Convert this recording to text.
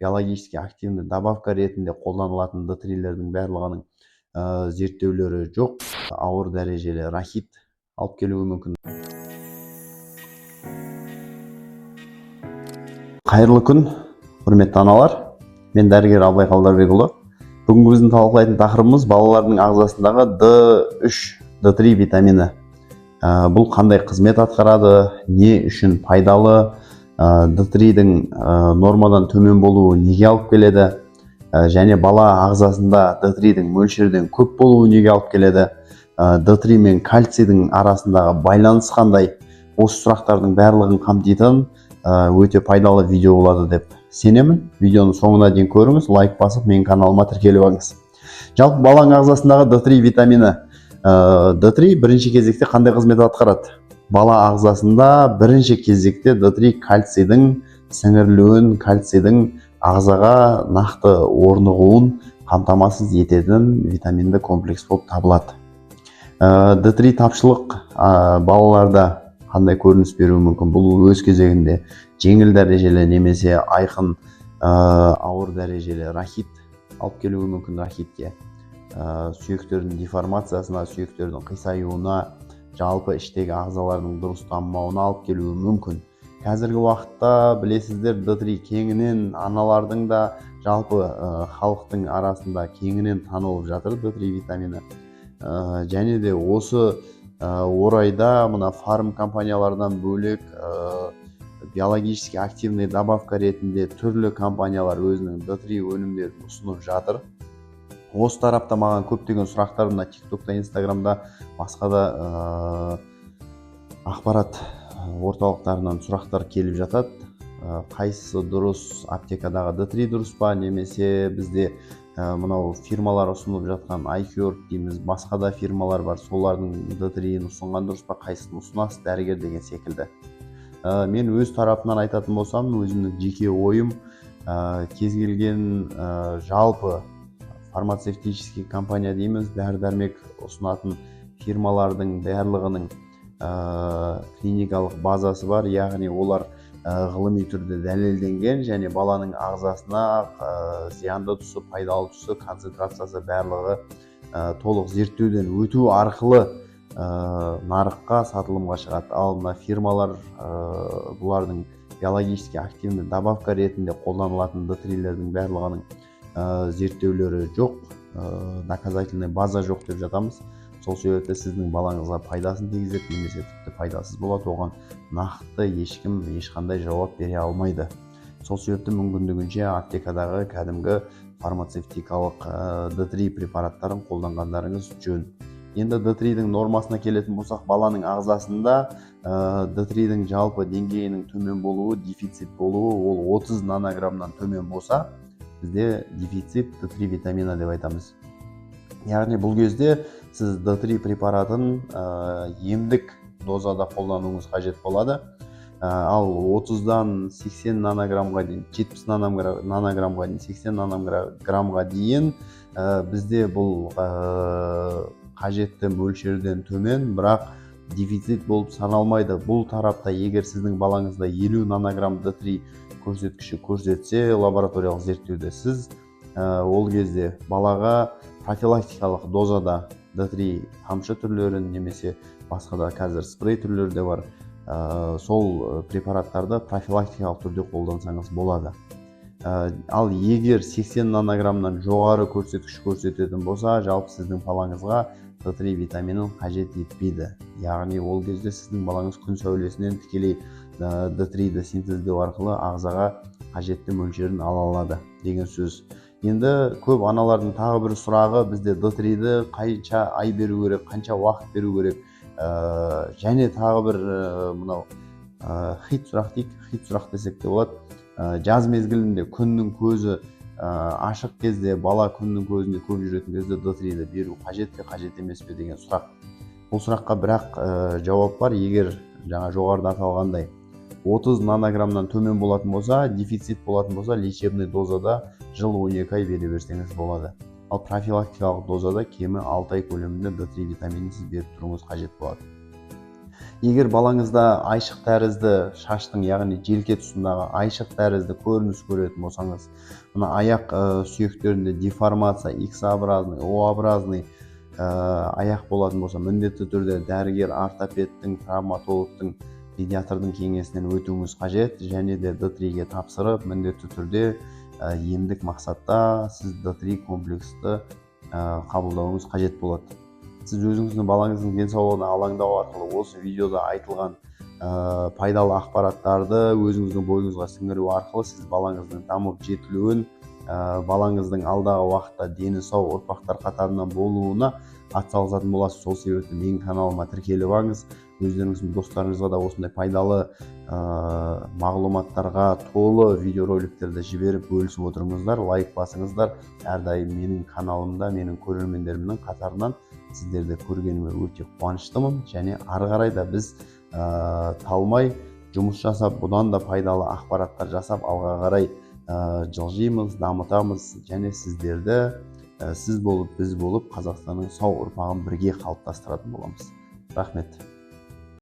Биологически активный добавка ретінде қолданылатын Д3-лердің барлығының зерттеулері жоқ. Ауыр дәрежелі рахит алып келуі мүмкін. Қайырлы күн, құрметті аналар! Мен дәрігер Абылай Қалдарбекұлы. Бүгінгі біздің талқылайтын тақырыбымыз: балалардың ағзасындағы Д3, Д3 витамині. Бұл қандай қызмет атқарады, не үшін пайдалы, Д3-дің нормадан төмен болуы неге алып келеді және бала ағзасында Д3-дің мөлшерден көп болуы неге алып келеді, Д3 мен кальцийдің арасындағы байланыс қандай? Осы сұрақтардың барлығын қамтитын өте пайдалы видео болады деп сенемін. Видеоның соңына дейін көріңіз, лайк басып, менің каналыма тіркеліп алыңыз. Жалпы, баланың ағзасындағы Д3 витамині, Д3 бірінші кезекте қандай қызмет атқарады? Бала ағзасында бірінші кезекте Д3 кальцийдің сіңірілуін, кальцийдің ағзаға нақты орнығуын қамтамасыз ететін витаминді комплекс болып табылады. Д3 тапшылық балаларда қандай көрініс беруі мүмкін? Бұл өз кезегінде жеңіл дәрежелі немесе айқын ауыр дәрежелі рахит алып келуі мүмкін. Рахитке, сүйектердің деформациясына, сүйектердің қисаюына, жалпы іштегі ағзалардың дұрыс дамымауына алып келуі мүмкін. Қазіргі уақытта, білесіздер, Д3 кеңінен аналардың да, жалпы халықтың арасында кеңінен танылып жатыр Д3 витамині. Және де осы орайда мына фарм компаниялардан бөлек, биологически активный добавка ретінде түрлі компаниялар өзінің Д3 өнімдерін ұсынып жатыр. Осы тарапта маған көптеген сұрақтар мына Тиктокта, Инстаграмда, басқа да ақпарат орталықтарынан сұрақтар келіп жатады. Қайсысы дұрыс, аптекадағы Д3 дұрыс па немесе бізде мынау фирмалар ұсынып жатқан iCure дейміз, басқа да фирмалар бар, солардың Д3-ін ұсынған дұрыс па, қайсысын ұсынасыз, дәрігер, деген секілді. Мен өз тарапымнан айтатын болсам, өзімнің жеке ойым, кез келген жалпы фармацевтический компания дейміз, дәрі дәрмек ұсынатын фирмалардың барлығының клиникалық базасы бар, яғни олар ғылыми түрде дәлелденген және баланың ағзасына зиянды тұсы, пайдалы тұсы, концентрациясы, барлығы толық зерттеуден өту арқылы нарыққа, сатылымға шығады. Ал мына фирмалар, бұлардың биологически активный добавка ретінде қолданылатын Д3-лердің барлығының зерттеулері жоқ, доказательный база жоқ деп жатамыз. Сол себепті сіздің балаңызға пайдасын тигізеді немесе тіпті пайдасыз болады, оған нақты ешкім ешқандай жауап бере алмайды. Сол себепті мүмкіндігінше аптекадағы кәдімгі фармацевтикалық Д3 препараттарын қолданғандарыңыз жөн. Енді Д3-дің нормасына келетін болсақ, баланың ағзасында Д3-дің жалпы деңгейінің төмен болуы, дефицит болуы, ол 30 нанограммнан төмен болса, бізде дефицит Д3 витамина деп айтамыз. Яғни бұл кезде сіз Д3 препаратын емдік дозада қолдануыңыз қажет болады. Ал 30-дан 80 нанограммға дейін, 70 нанограммға дейін, 80 нанограммға дейін бізде бұл қажетті мөлшерден төмен, бірақ дефицит болып саналмайды. Бұл тарапта егер сіздің балаңызда 50 нанограмм Д3 көрсеткіші көрсетсе лабораториялық зерттеуде, сіз ол кезде балаға профилактикалық дозада Д3 тамшы түрлерін немесе басқа да қазір спрей түрлері де бар, сол препараттарды профилактикалық түрде қолдансаңыз болады. Ал егер 80 нанограммнан жоғары көрсеткіш көрсететін болса, жалпы сіздің балаңызға Д3 витаминін қажет етпейді. Яғни ол кезде сіздің балаңыз күн сәулесінен тікелей Д3-ді синтездеу арқылы ағзаға қажетті мөлшерін ала алады деген сөз. Енді көп аналардың тағы бір сұрағы: бізде Д3-ді қанша ай беру керек, қанша уақыт беру керек? Және тағы бір мынау хит сұрақ дейік, хит сұрақ десек те болады. Жаз мезгілінде күннің көзі ашық кезде, бала күннің көзінде көп жүретін кезде Д3-ді беру қажет пе, қажет емес пе деген сұрақ. Бұл сұраққа бірақ жауап бар. Егер жаңа жоғарыда аталғандай 30 нанограммнан төмен болатын болса, дефицит болатын болса, лечебный дозада жыл 12 ай бере берсеңіз болады. Ал профилактикалық дозада кемі 6 ай көлемінде Д3 витаминін сіз беріп тұруыңыз қажет болады. Егер балаңызда айшық тәрізді шаштың, яғни желке тұсындағы айшық тәрізді көрініс көретін болсаңыз, мына аяқ сүйектерінде деформация, X-образный, O-образный аяқ болатын болса, міндетті түрде дәрігер, ортопедтің, травматологтың, педиатрдың кеңесінен өтуіңіз қажет. Және де Д3-ге тапсырып, міндетті түрде емдік мақсатта сіз Д3 комплексті қабылдауыңыз қажет болады. Сіз өзіңіздің балаңыздың денсаулығына алаңдау арқылы осы видеода айтылған пайдалы ақпараттарды өзіңіздің бойыңызға сіңіру арқылы сіз балаңыздың дамып жетілуін, балаңыздың алдағы уақытта дені сау ұрпақтар қатарынан болуына атсалысатын боласыз. Сол себепті менің каналыма тіркеліп алыңыз. Өздеріңіздің достарыңызға да осындай пайдалы мағлұматтарға толы видеороликтерді жіберіп, бөлісіп отырыңыздар, лайк басыңыздар. Әрдайым менің каналымда менің көрермендерімнің қатарынан сіздерді көргеніме өте қуаныштымын. Және ары қарай да біз талмай жұмыс жасап, бұдан да пайдалы ақпараттар жасап, алға қарай жылжимыз, дамытамыз және сіздерді сіз болып, біз болып, Қазақстанның сау ұрпағын бірге қалыптастыратын боламыз. Рахмет.